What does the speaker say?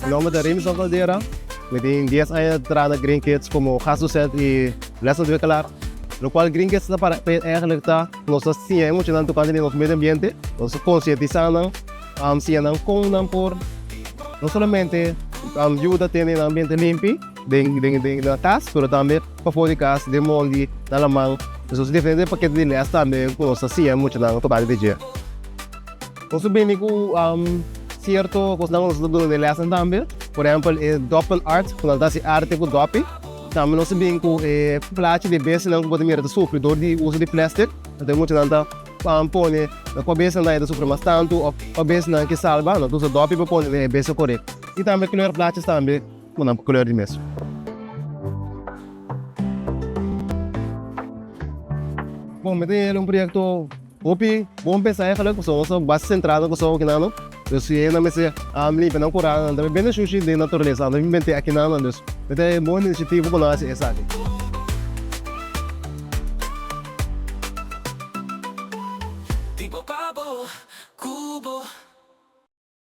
Mi nomber ta Remison Caldera, mi tin dies aña ta traha na Green Kids komo gastdocent i lesontwikkelaar. Lokual Green Kids ta para p'e eigenlijk ta nos ta siña e muchanan tokante di nos medio ambiente, nos ta konsientisá nan, siña nan kon nan por no solamente yuda tene nan ambiente limpi den nan kas pero tambe pafó di kas, den mondi, na laman. Nos diferente pakete di les tambe ku nos ta siña e muchanan tokante di dje. Nos ta bini ku sierto kosnan ku nos ta duna den lèsnan tambe. Por ehèmpel e doppen art, ku nan ta hasi arte ku dòpi. Tambe nos ta bini ku e plachi di bestianan ku bo ta mira ta sufri dor di uso di plèstik. Anto e muchanan ta pone na kua bestianan ta sufri mas tantu òf kua bestianan ke salba. Nan ta usa dòpi pa pone den e bestia korekto. I tambe kleur plachis tambe ku nan kleur di mes. Bon, mi ta yega un proyekto. Hopi bon pensa eigenlijk pasobra nos ta base sentrá na Kòrsou akinano, dus si hende mester limpia nan kura nan ta bende shushi den naturalesa, nan ta bin bende akinano, dus mi ta e bon inisiativa ku nan hasi esaki. Tipo pa bo, ku bo.